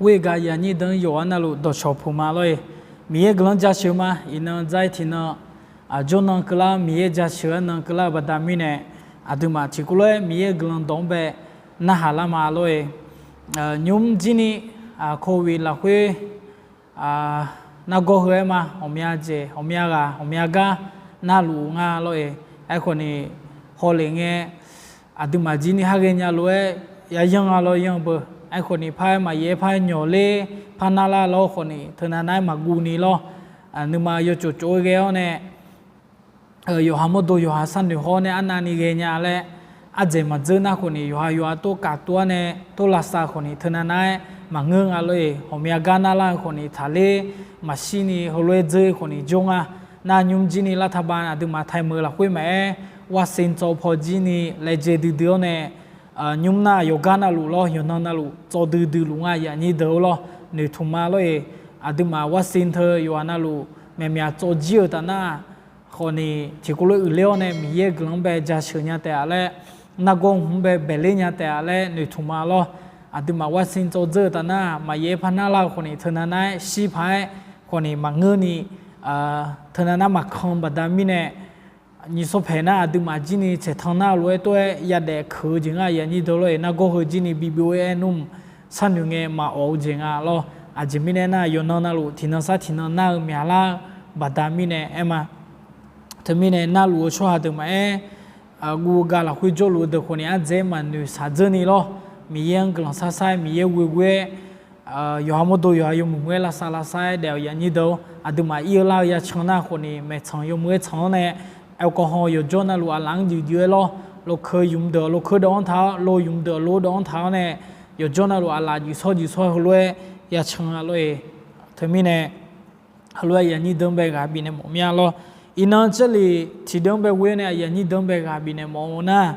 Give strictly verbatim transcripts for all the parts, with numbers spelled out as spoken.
Ghoer gaq yaqnyir deuq-anr yawqghaq navluf dawqcawq puq ma lor-eq. Miqyaer guiqlanq jaceuq ma. Iqnan dzair tiqnan, aqjawr nan keuvlar Miqyaer jaceuq-aer nan keuvlar-eu baqda mirnae, aqduimaf tiqkawv lof-aer Miqyaer guiqlanq dawq-anr bae narhaq lar ma lor-eq. Nymr jir ni, covid lafkhoer nargawr heu-aer ma, ghawqmya jeq ghawqmya ghaq ghawqmya gar narluf nga lor-eq. Aerkhawf ni hawlef ngae, aqduimaf jir ni haghae nya lof-aer yayanr nga lawr yanr beu. Aerkhawf ni par-aer maqyaer par nyawq ler par narlar lawr khawf ni teunav nav-aer maqguv ni lawr. Nuima yawtsov tsov-aer ghae-awr nae, yawqha mawrdo yawqha sharnoeq hawr nae arnavni ghaenya laer, ardzaeq maqdzeur nar khawf ni yawqha yawqha tov kaf tov-aer nae tov lavsav khawf ni teunav nav-aer maqngeur nga lor-eq. Ghawqmya gar narlar-eu khawf ni taqler maqshir ni heulof-aer dzeur-eu khawf ni jawr nga. Nar nymr jir ni lartaba aqduimaf taemeuq lafkhoer maqaer, วัคซีน tsawv paw jir ni laejae duidui-awr nae, nymr nar yawqgar navluf lawr yawqnan navluf tsawv duidui luf nga yaqnyir deuq-eu lawr noeqtmq ma lor-eq. Aqduimaf วัคซีน teu yawqha navluf myaqmyaq tsawv jir-eu taf nar khawf ni tiqkawv lof uiqler-awr nae Miqyaer guiqlanq-anr bae jaceuq nya taef-a laer, nargawr hmq-anr bae baeqler nya taef-a laer noeqtmq ma lawr. Aqduimaf วัคซีน tsawv dzeur-eu taf nar maqyaer par narlar-eu khawf ni teunav nav-aer shir paq-aer khawf ni maqngeur ni, teunav nav maqkan baqda mirnae, nyiq sawr paeq nar aqduimaf jir ni tsaeqtan nar lof-aer tov-aer yadaef keuq-eu jeq nga yaqnyir deuq lor-eq. Nargawr heu jir ni bibyov-aer aer nmr sharnoeq ngae maqawf-eu jeq nga lawr. Aqjeq mirnae nar yawqnan navluf tiqnan sar tiqnan nar-eu myaqlar-eu baqda mirnae aer ma. Teumirnae narluf-eu tsawrhaq deuq maqaer, guv-eu ga lafkhoer jawrluf-eu deuq khawf ni ardzaeq-aer maqnoeq shaq dzeur ni lawr. Miqyaer-anr guiqlanq sar sar-aer Miqyaer ghoe ghoe-aer, yawqha mawrdo yawqha yawmuiq muiq-aer lavsav lavsav-aer daef-euq yaqnyir deuq-or, aqduimaf ir-eu lar-eu yacan nar khawf ni maeqtsanq yawmuiq-aer tsanq-awr nae, แอลกอฮอล์ yawqjawr navluf aqlaf-anr juif juif-aer lawr. Lokeu yumq deuq lokeu dawv-anr taq-awr, lo yumq deuq lo dawv-anr taq-awr nae, yawqjawr navluf aqlaf juif shawr juif shawr heulof-aer yacan-a lor-eq. Teumirnae heulof-aer yaqnyir deuq-anr bae ghaq bifnaeq mawf mir-a lawr. Iqnan jarlif tiqdeuq-anr bae ghoe-awr nae aqyuif aqnyir deuq-anr bae ghaq bifnaeq mawf-eu nar,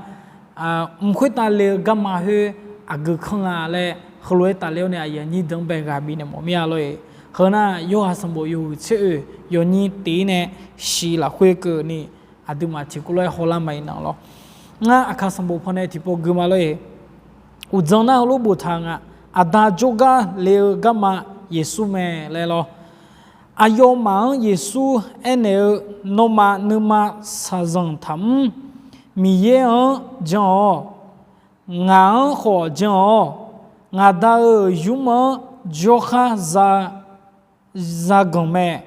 mq khoertav le-eu garma khoer aqgeu kanr nga laer heulof-aer tafler-awr nae aqyuif aqnyir deuq-anr bae ghaq bifnaeq mawf mir-a lor-eq. Heu nar yawhaiq sanqbof yawhuiq tser oeq yawnyir tiq-ir nae shiq lafkhoer keuvni aqduimaf tiqkawv lof-aer hawlar ma iqnan lawr. Ngar aqkaq sanqbof pawnae tiqpov gui ma lor-eq. Uqdzan nar heulof boftaq nga, Aqda jawrgar le-eu garma Yeqsur mae laer lawr. Aqyawfmaf-anr Yeqsur aernaeq-eu, Nawmaf nuima shaqzanq taqmr. Miqyaer-anr jan-awq. Ngaq-anr khawf jan-awq. Ngaq Da-euq ymr-anr jawrkhar za, zaganq mae.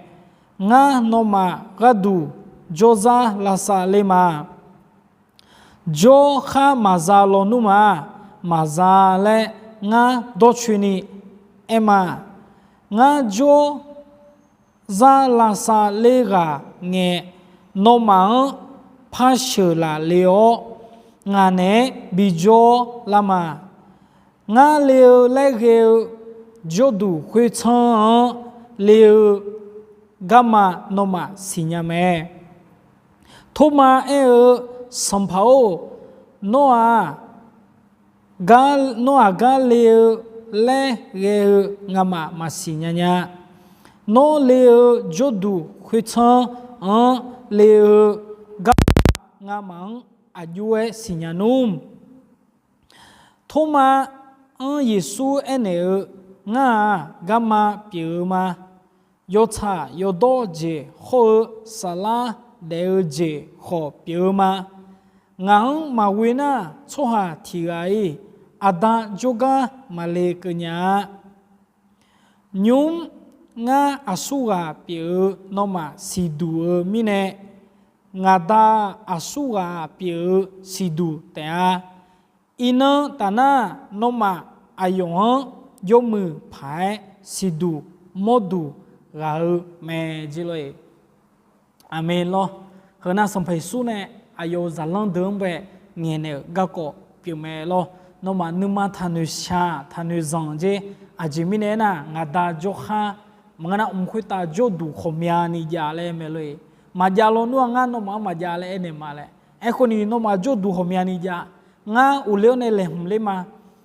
Ngar nawmaf gharduq jawrzar lavsav le ma. Jawrkhar maqza lawnmr ma. Maqza laer ngar dawrcoeni aer ma. Ngar jawrzar lavsav ler ghaq ngae, nawmaf-anr par sheuq laf le-awr, ngaq naeq-aer bijawr lar ma. Ngar le-eu laer ghae-eu jawrduq khoertsanr-anr le-eu garma nawmaf siqnya mae. Tormav aer-eu, Sanqpaq-or, nawr-aq gar, nawr-aq gar le-eu laer ghae-eu ngamaf maqsiq nya nya. Nawr le-eu jawrduq khoertsanr-anr le-eu garma ngamaf-anr aqjox-aer siqnya nmr. Tormav-anr Yeqsur aernaeq-eu, Ngar-aq, garma pyeuf-eu ma. Yawtsaq yawdawr jeq hawr-eu saflar daef-eu jeq khawf pyeuf-eu ma. Ngaq-anr maqghoe nar, tsawrhaq tiq ghaq-iq Aqda jawrgar maqle keuv nya-a. Nymr ngar aqsurghaq pyeuf-eu nawmaf siqduq-eu mirnae, ngaq Da aqsurghaq pyeuf-eu siqduq taef-a. Iqnan taf nar, nawmaf aqyawf-anr yawmuiq paq-aer siqduq mawrduq ghaq-eu mae jer lor-eq. Aqmeq lawr. Heu nar Sanqpaq Yeqsur nae aqyawf-euq zaqlanr deuq-anr bae ngaeqnaeq-euq garkawv pyeufmae lawr. Nawmaf nuima taqnoeq shaq taqnoeq zanq jer. Aqjeq mirnae aernar, ngaq Da jawrkhar maqngeur nar, mq khoertav jawrduq ghawqmyani jav laer mae lor-eq. Maqjav lawnmr-aq ngar nawmaf-anr maqjav laer aernaeq ma laer. Aerkhawf ni nawmaf jawrduq ghawqmyani jav. Ngar uqle-awr nae laeqhmq ler ma.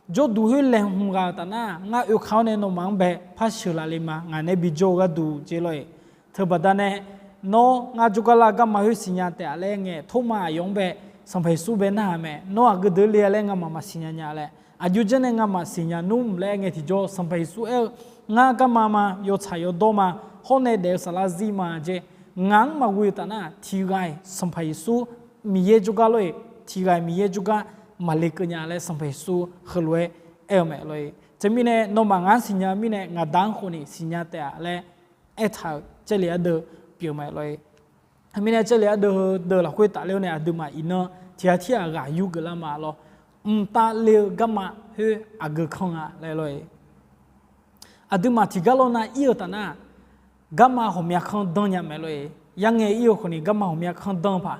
Jawrduq khoer laeqhmq ghaq-euq taf nar, ngar oekaq-awr nae nawmaf-anr bae par sheuq laf le ma. Ngaq naeq-aer bijawr-eu gharduq jer lor-eq. Teubaqda nae, nawr ngar jawrgar lar-eu garma khoer siqnya taef-a laer ngae, Tormav aqyawf-anr bae Sanqpaq Yeqsur bae narhaq mae. Nawr aqgeu deuq le-a laer ngamaf maqsiq nya nya laer. Aqjox janr nae ngamaf siqnya nmr laer ngae tiqjawr Sanqpaq Yeqsur aer-eu, ngar garma ma, yawtsaq yawdawr ma, hawr nae daef-eu saflar zir ma jeq, ngaq-anr maqghoe-eu taf nar, tiqghaq-iq Sanqpaq Yeqsur Miqyaer jawrgar lor-eq, tiqghaq-iq Miqyaer jawrgar maqle keuv nya laer Sanqpaq Yeqsur heulof-aer aer-eu mae lor-eq. Teumirnae nawmaf ngaq-anr siqnya-eu mirnae ngaqda-anr khawf ni siqnya taef-a laer aertaq-euq Jarlif ardeuv pyeuf mae lor-eq. Teumirnae Jarlif ardeuv heudeuq lafkhoer tafler-awr nae aqduimaf iqnan tiqghaq tirghaq ghaq yur geuflar ma lor. Mqtav le-eu garma khoer aqgeu kanr nga laer lor-eq. Aqduimaf tiqgar lawr nav ir-eu taf nar, garma ghawqmya kanr danr nya mae lor-eq. Yarngae ir-eu khawf ni garma ghawqmya kanr danr-eu paq.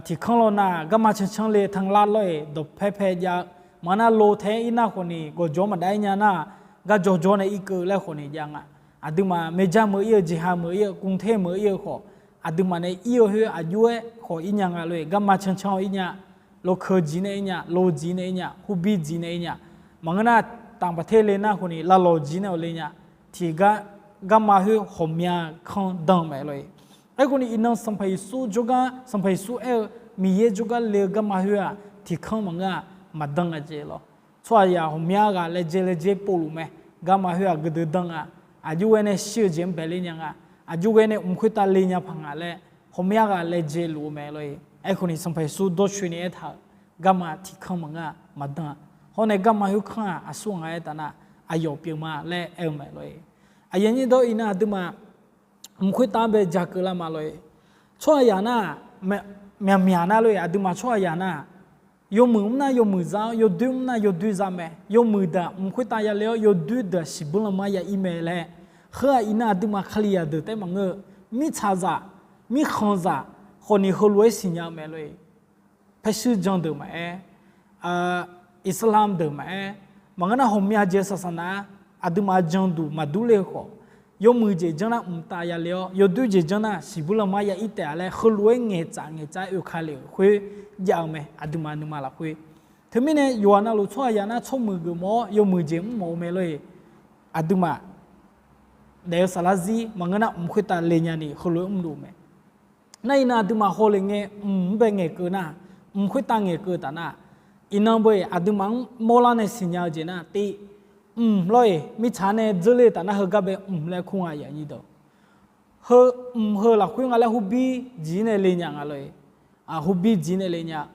Tiqkanr lawr nav garma cancanr le tanqlar lor-eq, dawqpae pae jav-eu. Maqnar lo tae-aer ir nar khawf ni gawqjawr maqdav ir nya nar, garjawr jawr nae irkeuv laer khawf ni jav nga. Aqduimaf maerjar meuq ir-eu, jeqha meuq ir-eu, กรุงเทพ meuq ir-eu khawf, aqduimaf nae ir-eu khoer aqjox-aer khawf ir nya nga lor-eq. Garma cancanr ir nya, lokeu jeq nae ir nya, lo jeq nae ir nya, hurbi jeq nae ir nya. Maqngeur nar, ต่างประเทศ le nar khawf ni lavlawq jeq nae-awq le nya. Tiqgar garma khoer ghawqmya kanr danr mae lor-eq. Aerkhawf ni iqnan Sanqpaq Yeqsur jawrgar, Sanqpaq Yeqsur aer-eu Miqyaer jawrgar le-eu garma khoer-aq, tiqkanr maqngeur-aq, maqdanr nga jeq lor. Tsawrhaqzaq ghawqmya ghaq laejae laejae povluf mae. Garma khoer aqgeu deuq danr nga. Aqjox ghae nae shir-eu jeq-anr baeler nya nga. Aqjox ghae nae mq khoertav le nya paq nga laer ghawqmya ghaq laejae luf-eu mae lor-eq. Aerkhawf ni Sanqpaq Yeqsur dawrcoeni aertaq-euq, garma tiqkanr maqngeur-aq maqdanr-a. Hawr nae garma khoerkanr-aq aqsur nga aer taf nar, aqyawf pyeuf ma laer aer-eu mae lor-eq. Aqyuif aqnyir dawr iqnan aqduimaf mq khoertav-anr bae ja keuvlar ma lor-eq. Tsawrhaqzaq nar, myaqmyaq nar lor-eq, aqduimaf tsawrhaqzaq nar, yawmuiq mr nar yawmuiq za-awr, yawdoer mr nar yawdoer za mae. Yawmuiq deuq-aq mq khoertav yale-awr, yawdoer deuq-aq siqbuir lanma ya ir mae laer. Heu-aq iqnan aqduimaf Kalizaq deuq taef maqngeur-eu, mirtsaqzaq, mirkhanqzaq khawf ni heulof-aer siqnya-eu mae lor-eq. Paershuir jan deuq maqaer, Irsaqlamq deuq maqaer, maqngeur nar ghawqmya jeq-eu saqsaq nar, aqduimaf janduq maqdur ler-eu khawf, yawmuiq jeq janr nar mqtav yale-awr, yawdoer jeq janr nar siqbuir lanma ya ir taef-a laer heulof-aer ngaeqtsaf ngaeqtsaf-aer oeka le-euq khoer jav-eu mae, aqduimaf nuima lafkhoer. Teumirnae yawqha navluf tsawrhaqzaq nar tsawrmuiq geufmawf-awr yawmuiq jeq mrmawf-eu mae lor-eq. Aqduimaf daef-eu saflar zir maqngeur nar mq khoertav le nyani heulof-aer mrluf mae. Nar iqnan aqduimaf hawle ngae mq-anr bae ngaeqkeuv nar, mq khoertav ngaeqkeuv taf nar, iqnan beu-eq aqduimaf-anr mawrlar nae siqnya-eu jeq nar, tiv, mq lawr-eq mirtsaq nae dzeur ler-eu taf nar heugar bae mq laer kur nga aqyuif aqnyir deuq. Heu mq heu lafkhoer nga laer hubir jeq-ir nae le nya nga lor-eq. Hubir jeq-ir nae le nya.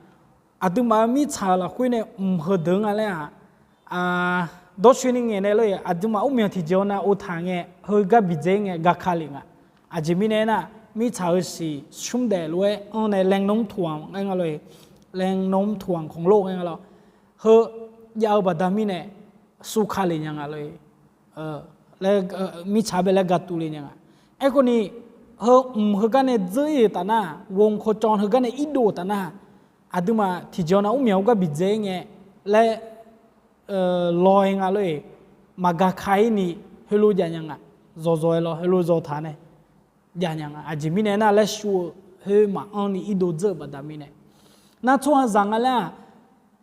Aqduimaf-eu mirtsaq-euq lafkhoer nae mq heudeuq nga laer-aq, dawrcoeni ngaeq nae lor-eq, aqduimaf urmyanq tiqjeq-awr nav ov taq ngae heugar bidzae-ir ngae gaka lef nga. Aqjeq mirnae aernar, mirtsaq-euq siq smr daef lof-aer anr nae แหล่งโน้มถ่วง aer nga lor-eq, แหล่งโน้มถ่วงของโลก aer nga lor. Heu jav-eu baqda mirnae suvka le nya nga lor-eq. Mirtsaq bae laer gatuv le nya nga. Aerkhawf ni, heu mq heugar nae dzeur-ir-euq taf nar, วงโคจร heugar nae irdov-eu taf nar, aqduimaf tiqjeq-awr nav urmyanq-eu gar bidzae-ir ngae laer lawq-aer nga lor-eq, maqgaka-ir ni heulof jav nya nga, zawqzawq-aer lawr heulof zawq taq nae jav nya nga. Aqjeq mirnae aernar, laer shuv-eu khoer maqanr ni irdov dzeur-euq baqda mirnae. Nar tsawrhaqzaq nga laer-aq,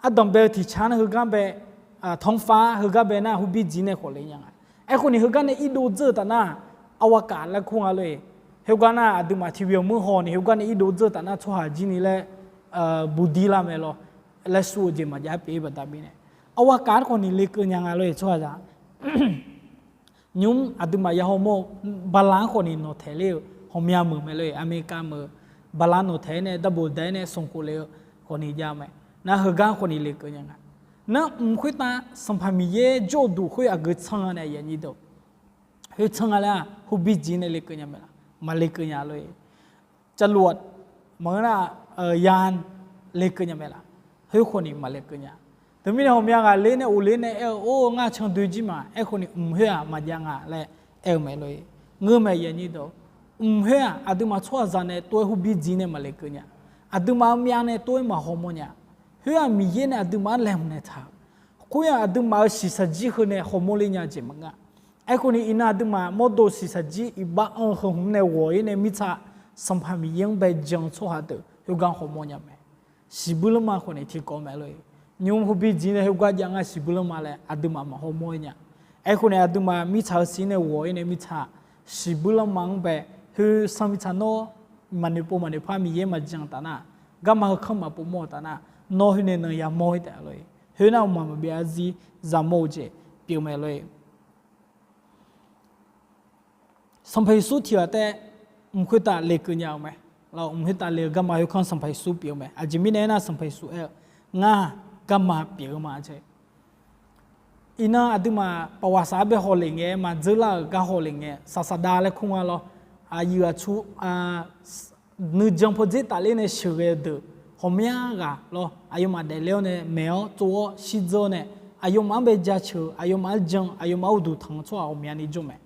ardanq bae-eu tiqcar nar heugar bae, tanrfar heugar bae nar hubir jeq-ir nae khawf le nya nga. Aerkhawf ni heugar nae irdov dzeur-eu taf nar, arwar kaf laer kur nga lor-eq. Khoergar nar aqduimaf tiqbyan mur haw ni heugar nae irdov dzeur-eu taf nar tsawrhaq jir ni laer budir lar mae lawr, laer shuv-eu jeq maqjav-aer pyeuf-ir baqda mirnae, arwar kaf-anr khawf ni lekeuv nya nga lor-eq tsawrhaqzaq. Nymr aqduimaf ya hawmawr-eu bala-anr khawf ni nawqtaeq ler-eu ghawqmya meuq mae lor-eq, Aqmeqkaq meuq-eu bala nawqtaeq-aer nae darbof daef-aer nae smq khof le-eu khawf ni jav mae. Nar heugar khawf ni lekeuv nya nga. Nar mq khoertav Sanqpaq Miqyaer jawr-eu duq khoer aqgeu tsanr nga nae aqyuif aqnyir deuq, khoer tsanr nga laer-aq hubir jeq-ir nae lekeuv nya mae laf? Maqlekeuv nya lor-eq. Cavlof-aq maqngeur nar, ya lekeuv nya mae laf? Khoer khawf ni maqlekeuv nya. Teumirnae ghawqmya ghaq ler nae of ler nae aer-eu, or ngar candoe jir ma, aerkhawf ni mq khoer-aq maqjav nga laer aer-eu mae lor-eq. Ngeur mae aqyuif aqnyir deuq, mq khoer-aq aqduimaf tsawrhaqzaq nae tov-aer hubir jeq-ir nae maqlekeuv nya. Aqduimaf-eu myav nae tov-aer maqhawmawr nya. Khoer-aq Miqyaer nae aqduimaf-anr laeqhmq naeqtaq-euq, khoer-aq aqduimaf-euq shiqshaq jir heu nae hawmawr ler nya jeq maqngeur-a. Aerkhawf ni iqnan aqduimaf mawrdo shiqshaq jir iqbax anr-eu heu hmq nae ghawq-ir nae mirtsaq Sanqpaq Miqyaer-anr bae jan-eu tsawrhaq deuq khoergar hawmawr nya mae. Siqbuir lanma khawf ni tiqkawv mae lor-eq. Nymr hubir jeq-ir nae khoergar jav ngar siqbuir lanma laer aqduimaf maqhawmawr-ir nya. Aerkhawf ni aqduimaf mirtsaq-euq siq-ir nae ghawq-ir nae mirtsaq siqbuir lanma-anr bae, khoer sanr mirtsaq nawr maqnoeq pov maqnoeq par Miqyaer maqjan taf nar, garma heu kanr maqpov mawr-eu taf nar, nawr khoer nae nan yamawr-ir taef lor-eq. Khoernar, mqmaq maqbyav zarzir zaqmawr-eu jeq pyeuf mae lor-e. Sanqpaq Yeqsur tiq ghaq taef mq khoertav lekeuv nya-eu mae. Mq khoertav le-eu garma khoerkanr Sanqpaq Yeqsur pyeuf-eu mae. Aqjeq mirnae aernar, Sanqpaq Yeqsur aer-eu, Ngar garma pyeuf-eu ma. Iqnan aqduimaf pawqghaq saq-anr bae hawlef ngae maqdzeur lar-euq gar hawlef ngae, saqsaqdav laer kur nga lawr. Aqyuif aqtsu nuijan pawdzer tafler nae sheuqghae-eu deuq ghawqmya ghaq lawr, aqyawfmaf daefle-awr nae maeq-awr tsov-awr shirdzeur-awr nae, aqyawfmaf-anr bae jaceuq-eu, aqyawfmaf-anr jan-eu, aqyawfmaf-anr uqduq tanq-eu tsawrhaq ghawqmyani jawr mae.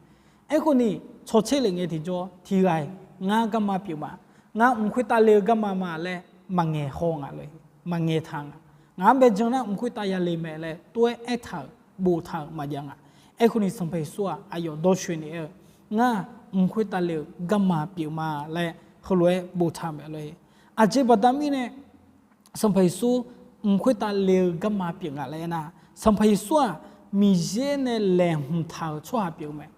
Aerkhawf ni, tsawrtser lef ngae tiqjawr tiq ghaq-iq ngar garma pyeuf ma. Ngar mq khoertav le-eu garma ma laer maqngaeq haw nga lor-e, maqngaeq taq nga. Ngaq-anr bae jan nar mq khoertav yale mae laer tov-aer aertaq-euq boftaq-euq maqjav nga. Aerkhawf ni Sanqpaq Yeqsur-aq aqyawf dawrcoeni aer-eu, Ngar mq khoertav le-eu garma pyeuf ma laer heulof-aer boftaq mae lor-e. Aqjeq baqda mirnae Sanqpaq Yeqsur mq khoertav le-eu garma pyeuf nga laer aernar, Sanqpaq Yeqsur-aq Miqyaer nae laeqhmq taq-euq tsawrhaq pyeuf-eu mae.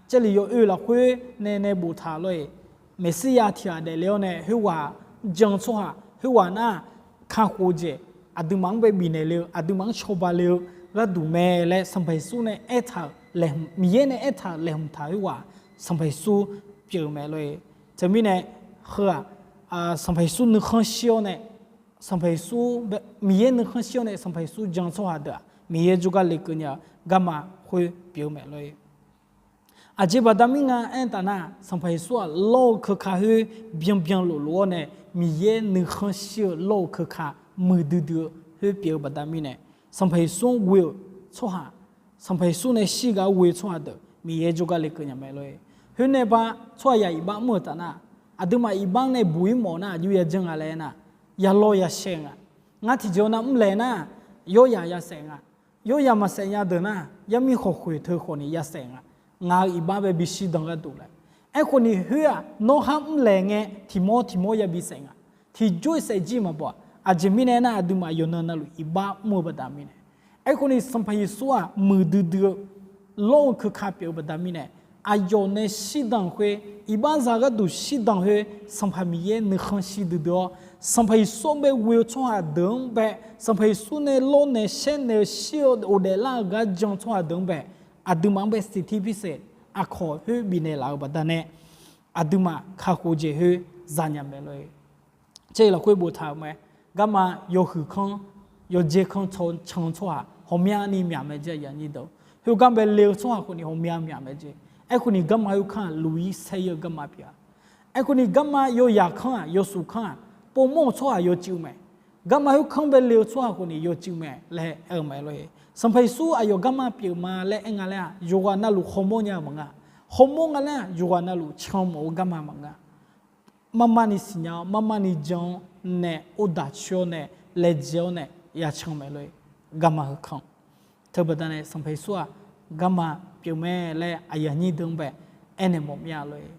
Jarlif yawoer lafkhoer nae nae boftaq lor-e, Meqsirya tiq ghaq daefle-awr nae khoerghaq jan-eu tsawrhaq, khoerghaq nar kakhof-eu jeq, aqduimaf-anr bae bifnaeq le-eu, aqduimaf-anr cawba le-eu gharduq mae laer Sanqpaq Yeqsur nae aertaq-euq, Miqyaer nae aertaq-euq laeqhmq taq khoerghaq Sanqpaq Yeqsur pyeuf-eu mae lor-e. Teumirnae heu-aq, Sanqpaq Yeqsur nuikhanr shir-awr nae, Sanqpaq Yeqsur, Miqyaer nuikhanr shir-awr nae Sanqpaq Yeqsur jan-eu tsawrhaq deuq-aq Miqyaer jawrgar lekeuv nya-eu garma khoer pyeuf-eu mae lor-e. Aqjeq baqda mirnae aer taf nar, Sanqpaq Yeqsur-aq lawr-eu keuka khoer byanbyan loflof-awr nae, Miqyaer nuikhanr shir-eu lawr-eu keuka muiqdui dui-eu khoer pyeuf-eu baqda mirnae, Sanqpaq Yeqsur-anr ghoe-euq tsawrhaq, Sanqpaq Yeqsur nae shir gaq-anr ghoe-eu tsawrhaq deuq Miqyaer jawrgar lekeuv nya mae lor-e. Khoer nae ba tsawrhaqzaq iqbax mr-euq taf nar, aqduimaf iqbax nae buq-ir mawf nar aqjox yajanr nga laer aernar, yalawr yashaev nga. Ngar tiqjeq-awr nar mrlaeq nar, yawryaq yasaef nga. Yawryaq maqsaef nya deuq nar, yarmir khawf khoeq teu khawf ni yasaef nga. Ngaq-euq iqbax bae bishir dan gharduq laer. Aerkhawf ni khoer-aq, nawr khar mrlaeq ngae tiq mawr tiq mawr yabi saef nga. Tiqjawr-iq saef jir maqbaw-aq. Aqjeq mirnae aernar, aqduimaf yawqnan navluf iqbax mr-eu baqda mirnae. Aerkhawf ni Sanqpaq Yeqsur-aq muiqdui dui-eu lawr-eu keuka pyeuf-eu baqda mirnae, aqyawf nae shirdan khoer, iqbaxzaq gharduq shirdan khoer, Sanqpaq Miqyaer nuikhanr shir duidui-awr, Sanqpaq Yeqsur-anr bae ghoe-eu tsawrhaq deuq-anr bae, Sanqpaq Yeqsur nae lawrnaeq shaernaeq-eu shir-eu ghofdaef lar-eu gar jan-eu tsawrhaq deuq-anr bae, aqduimaf-anr bae siqtir pirsaeq aqkawq khoer bifnaeq laf-eu baqdanae, aqduimaf kakhof jeq khoer zanya mae lor-e. Caer-iq lafkhoer boftaq-euq mae. Garma yawhuiq kanr, yawdzae kanr can-eu tsawrhaq ghawqmyani myaq mae jeq aqyuif aqnyir deuq. Khoergar bae le-eu tsawrhaq khawf ni ghawqmya myaq mae jeq. Aerkhawf ni garma khoerkanr-aq luq-ir saer-ir-eu garma pyeuf-a. Aerkhawf ni garma yawyaq kanr-aq, yawsuf kanr-aq, povmawr-euq tsawrhaq yawcuiv mae. Garma khoerkanr bae le-eu tsawrhaq khawf ni yawcuiv mae laer aer-eu mae lor-e. Sanqpaq Yeqsur aqyawf garma pyeuf ma laer aer nga laer-aq, yawqghaq navluf hawmawr nya-eu maqngeur-a. Hawmawr nga laer-aq, yawqghaq navluf canmawf-eu garma maqngeur-a. Marmarni siqnya-awr, marmarni jan-awr nae, ordaq coer-awr nae, laejae-awr nae, yacan mae lor-e. Garma heukanr. Teubaqda nae Sanqpaq Yeqsur-aq, garma pyeuf mae laer aqyuif aqnyir deuq-anr bae aernaeq mawf mir-a lor-e.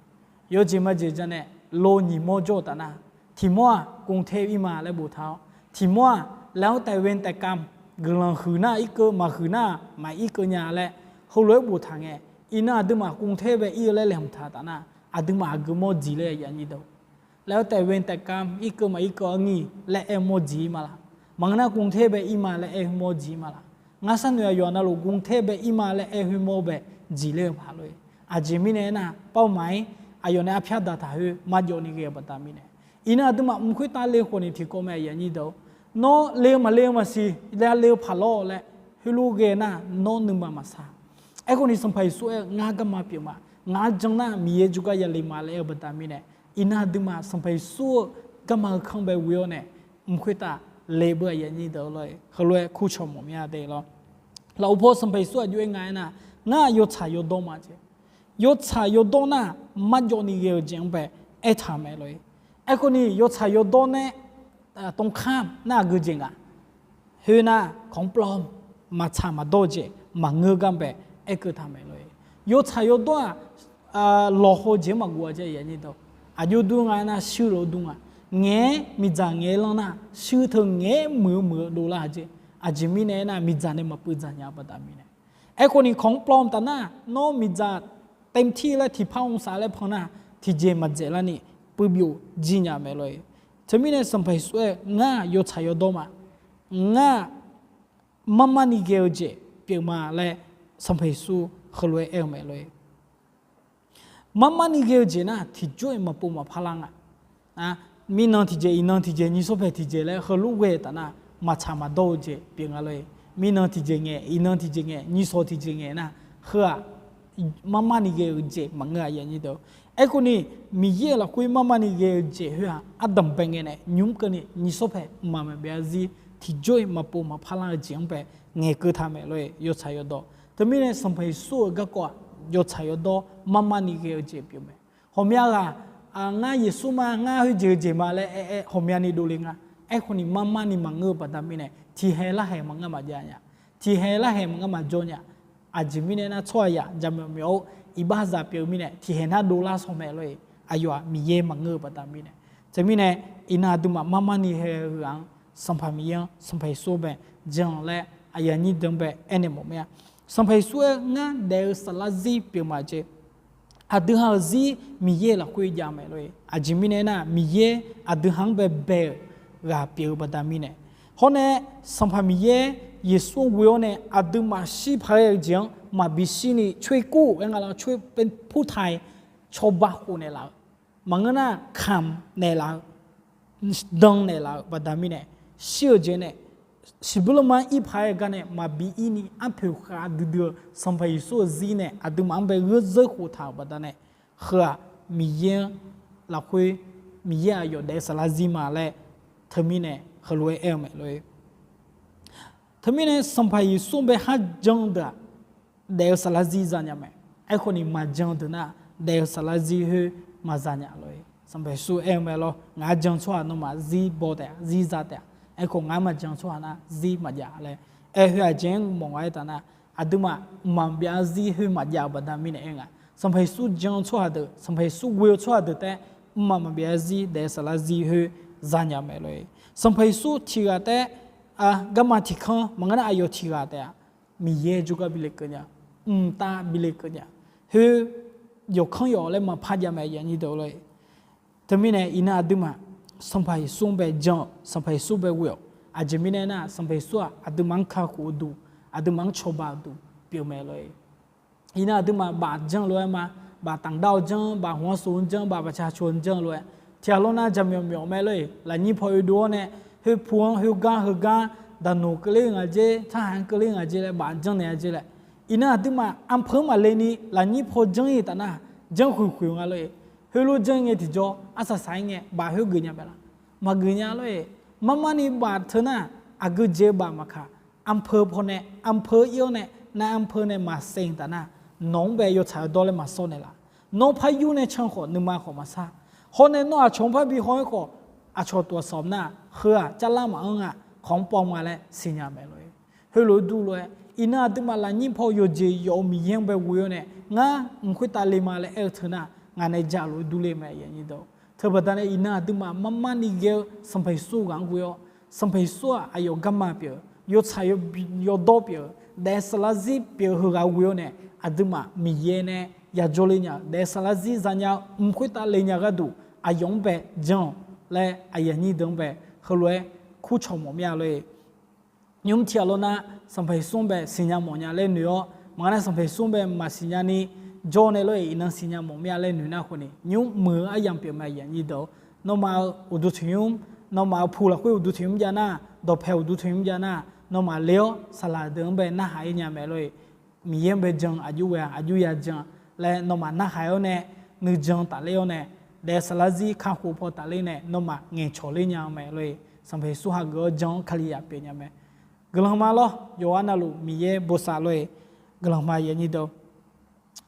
Yawjeq majeq ja nae, lo nyiq mawr jawr-eu taf nar, tiq mawr-aq กรุงเทพ-ir ma laer boftaq-awr, tiq mawr-aq แล้วแต่เวรแต่กรรม guiqlanq huiq nar irkeuv, maqhuiq nar maqir keuv nya laer heulof-aer boftaq ngae, iqnan aqduimaf กรุงเทพ bae ir-eu laer laeqhmq taq taf nar, aqduimaf aqgeu mawr dziq laer aqyuif aqnyir deuq แล้วแต่เวรแต่กรรม irkeuv maqir keuv-anr ngir laer aer mawr dziq-ir ma laq. Maqngeur nar กรุงเทพ bae ir ma laer aer khoer mawr dziq-ir ma laq. Ngar sharnoeq aqyawf navluf กรุงเทพ bae ir ma laer aer khoer mawr bae dziq ler-eu paq lor-e. Aqjeq mirnae aernar, เป้าหมาย aqyawf nae arpyar daqtaq khoer marjawv ni ghae-eu baqda mirnae. Iqnan aqduimaf mq khoertav le khawf ni tiqkawv mae aqyuif aqnyir deuq-or. Nawr le-eu maqle-eu maqsiq, le-a le-eu paq lawr laer heulof ghae nar nawr nuima maqsar. Aerkhawf ni Sanqpaq Yeqsur aer-eu, Ngar garma pyeuf ma. Ngaq-anr jan nar Miqyaer jawrgar yale ma laer aer-eu baqda mirnae, iqnan aqduimaf Sanqpaq Yeqsur-eu garma heukanr bae ghoe-awr nae, mq khoertav le beu aqyuif aqnyir deuq lor-e, heulof-aer kurcawq mawf mir-a de lor. Lafov paw Sanqpaq Yeqsur aqjox-aer nga aernar, Ngar-aq yawtsaq yawdawr ma jeq. Yawtsaq yawdawr nar marjawv ni ghae-eu jeq-anr bae aertaq mae lor-e. Aerkhawf ni yawtsaq yawdawr nae ตรงข้าม nar aqgeu jeq nga. Khoernar ของปลอม maqtsaq maqdawr-eu jeq maqngeur gar bae aerkeuv taq mae lor-e. Yawtsaq yawdawr-aq, lawqhaw jeq-anr maqghof-a jeq aqyuif aqnyir deuq. Aqjox dur nga aernar shuir lof-eu dur nga. Ngaeq-aer miqdzaq ngaeq-aer lanr nar shuir teu ngaeq-aer muiq-eu muiq-eu dovlar-a jeq. Aqjeq mirnae aernar miqdzaq nae maqpuiv dzaq nya-eu baqda mirnae. Aerkhawf ni ของปลอม taf nar nawr miqdzaq เต็มที่ laer tiqpar องศา laer pan nar tiqjeq maqdzaeq larni puiv byov jir nya mae lor-e. Teumirnae Sanqpaq Yeqsur aer-eu, Ngar-aq yawtsaq yawdawr ma. Ngar-aq marmarni ghae-eu jeq pyeuf ma laer Sanqpaq Yeqsur heulof-aer aer-eu mae lor-e. Marmarni ghae-eu jeq nar tiqjawr-iq maqpov maqpar lar nga. Mirnan tiqjeq, iqnan tiqjeq, nyiq sawr paeq tiqjeq laer heulof ghae-eu taf nar, maqtsaq maqdawr-eu jeq pyeuf nga lor-e. Mirnan tiqjeq ngae, iqnan tiqjeq ngae, nyiq sawr tiqjeq ngae nar, heu-aq marmarni ghae-eu jeq maqngeur-a. Aerkhawf ni, Miqyaer-euq lafkhoer marmarni ghae-eu jeq khoer-aq, ardanqbae ngae nae nymr keuvni nyiq sawr paeq mqmaq maqbyav zarzir tiqjawr-iq maqpov maqpar lar-eu jeq-anr bae ngaeqkeuv taq mae lor-e, yawtsaq yawdawr. Teumirnae Sanqpaq Yeqsur-euq garkawv-aq, yawtsaq yawdawr marmarni ghae-eu jeq pyeuf mae. Ghawqmya ghaq, ngar Yeqsur ma, ngar khoerjeq-eu jeq ma laer aer-aer ghawqmyani dovle nga. Aerkhawf ni marmarni maqngeur-eu baqda mirnae, tiqhaeq larhaeq maqngeur maqjav nya. Tiqhaeq larhaeq maqngeur maqjawr nya. Aqjeq mirnae nar, tsawrhaqzaq jaqmyawf myawf-awr iqbaxzaq pyeuf-eu mirnae, tiqhaeq nar dovlar shaw mae lor-e. Aqyawf-aq Miqyaer maqngeur-eu baqda mirnae. Teumirnae, iqnan aqduimaf marmarni ghae-eu ghaq-anr Sanqpaq Miqyaer-anr Sanqpaq Yeqsur bae jan laer aqyuif aqnyir deuq-anr bae aernaeq mawf mir-a. Sanqpaq Yeqsur aer, ngar daef-eu saflar zir pyeuf ma jeq. Aqdui ha-euq zir Miqyaer-euq lafkhoer jav mae lor-e. Aqjeq mirnae aernar, Miqyaer aqdui ha-anr bae bae-euq ghaq pyeuf-eu baqda mirnae. Hawr nae Sanqpaq Miqyaer Yeqsur-anr ghoe-awr nae aqduimaf shir paq-aer-eu jeq-anr maqbi shirni coer kur-aer nga lar, coer purtaq-iq cawba khof naeqlaf-eu, maqngeur nar kamq naeqlaf-eu, dan naeqlaf-eu baqda mirnae, shir-eu jeq nae, siqbuir lanma-anr ir paq-aer-eu gar nae maqbi ir ni arpoeq khav duidui-eu Sanqpaq Yeqsur-euq zir nae aqduimaf-anr bae gheuzeur khof taq-euq baqda nae, heu-aq Miqyaer-anr lafkhoer, Miqyaer aqyawf daef-eu saflar zir ma laer teumirnae heulof-aer aer-eu mae lor-e. Teumirnae Sanqpaq Yeqsur-anr bae kharjan deuq-aq, daef-eu saflar zir zanya mae. Aerkhawf ni maqjan deuq nar, daef-eu saflar zir khoer maqzanya lor-e. Sanqpaq Yeqsur aer-eu mae lor, ngaq-anr jan tsawrhaq nawmaf zir baw taef-a, zir za taef-a. Aerkhawf ngaq-anr maqjan tsawrhaq nar zir maqjav laer aer, khoer-aq jeq-anr mawf nga aer taf nar, aqduimaf mqmaq maqbyav zarzir khoer maqjav-eu baqda mirnae aer nga. Sanqpaq Yeqsur jan-eu tsawrhaq deuq, Sanqpaq Yeqsur ghoe-eu tsawrhaq deuq taef-aer mqmaq maqbyav zarzir daef-eu saflar zir khoer zanya mae lor-e. Sanqpaq Yeqsur tiqghaq taef-aer garma tiqkanr maqngeur nar aqyawf tiqghaq taef-a, Miqyaer jawrgar bi lekeuv nya, mqtav bi lekeuv nya, khoer yawqkanr yawq laer maqpar jav mae, aqyuif aqnyir deuq lor-e. Teumirnae iqnan aqduimaf Sanqpaq Yeqsur-anr bae jan-awq, Sanqpaq Yeqsur bae ghoe-awq. Aqjeq mirnae aernar, Sanqpaq Yeqsur-aq aqduimaf-anr kakhof-eu duq, aqduimaf-anr cawba-eu duq pyeuf mae lor-e. Iqnan aqduimaf baf janr lof-aer ma, baf taqdav-eu janr, baf hmq-anr sov-anr janr, baf baqca coq-anr janr lof-aer, tiqghaq lawr nar jaqmyawf myawf mae lor-e. Lafnyir paw oedov-awr nae, khoerpu-anr khoergar heugar, daqnoq keuvler ngaq jer, tsarhaq-anr keuvler ngaq jer laer baf janr naeq-a jer laer. Iqnan aqduimaf anpeu-anr maqle ni lafnyir paw janr-ir taf nar, janr khoeq khoeq nga lor-e. Khoerlof janr ngae tiqjawr arsaq saq-ir ngae baf khoer geuf nya mae laf? Maqgeuf nya lor-e. Marmarni baf teu nar, aqgeu jeq-eu baf maqkaq, anpeu pawnae, anpeu ir-awr nae, nav anpeu nae maqsaev taf nar, nawq-anr bae yawtsaq yawdawr laer maqsawr naeq laf? Nawr par yur nae can khawf nuima khawf maqsar. Hawr nae nawr aqcawq-anr parbi haw-aer khawf, aqcawq tawq sawq nar, heu-aq carlar maqanr nga, kawq-anr pawv nga laer siqnya mae lor-e. Heulof-aer dur lof-aer, iqnan aqduimaf lafnyir paw yawqjeq yawf-eu Miqyaer-anr bae ghoe-awr nae, ngar mq khoertav le ma laer aer-eu teu nar, ngaq nae jaq lof-aer durler mae. Teubaqda nae iqnan aqduimaf marmarni ghae-eu Sanqpaq Yeqsur ghaq-anr ghoe-awr, Sanqpaq Yeqsur-aq aqyawf garma pyeuf-eu, yawtsaq yawdawr pyeuf-eu, daef saflar zir pyeuf-eu heughaq ghoe-awr nae, aqduimaf Miqyaer nae yajawr ler nya-eu, daef saflar zir zanya-eu mq khoertav le nya gharduq aqyawf-anr bae jan-awq laer aqyuif aqnyir deuq-anr bae heulof-aer kurcawq mawf mir-a lor-e. Nymr tiqghaq lawr nar, Sanqpaq Yeqsur-anr bae siqnya mawf nya laer noeq-awr, maqngeur nar Sanqpaq Yeqsur-anr bae maqsiq nyani jawr nae lor-e, iqnan siqnya mawf mir-a laer noeq nar khawf ni, nymr muiq-eu aryamq pyeuf mae, aqyuif aqnyir deuq-awr. Nawmaf-euq uqduq tanqnymr, nawmaf-euq puq lafkhoer uqduq tanqnymr jav nar, dawqpae uqduq tanqnymr jav nar, nawmaf le-awr saqlaq deuq-anr bae narhaq-ir nya mae lor-e. Miqyaer-anr bae jan aqjox ghae-a, aqjox ya jan laer nawmaf narhaq-awr nae, nuijan tafler-awr nae, daef saflar zir kakhof paw tafler nae nawmaf ngaeqcawq ler nya-eu mae lor-e. Sanqpaq Yeqsur hageuf-awr jan-awr Kalizaq pyeuf nya mae. Guiqlanq ma lor, yawqghaq navluf Miqyaer bosav lor-e. Guiqlanq ma, aqyuif aqnyir deuq-awr.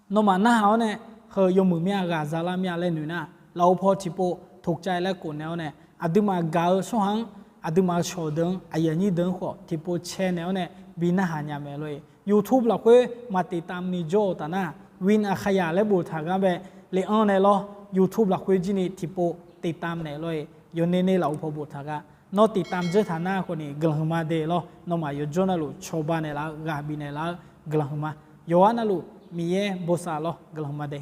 Nawmaf narhaq-awr nae, heu yawmuiq mir-a, ghaq zalar mir-a laer noeq nar, lafov paw tiqpov toqcav laer khof naeq-awr nae, aqduimaf gaq-eu tsawrhaq-anr, aqduimaf-eu shawq deuq-anr, aqyuif aqnyir deuq-anr khawf tiqpov cae naeq-awr nae bi narhaq nya mae lor-e. YouTube lafkhoer maq tiqtam ni jawr-eu taf nar, Win Aqkhayaq laer boftaq gar bae le-anr nae lor, YouTube lafkhoer jir ni tiqpov tiqtam naeq lor-e. Yawqnae nae lafov paw boftaq gar, nawr tiqtam dzeur taq nar khawf ni guiqlanq huiqma de lor. Nawmaf yawjawr navluf cawba naeqlaf-eu, ghaq bifnaeq laf-eu guiqlanq huiqma. Yawqghaq navluf Miqyaer bosav lor, guiqlanq huiqma de.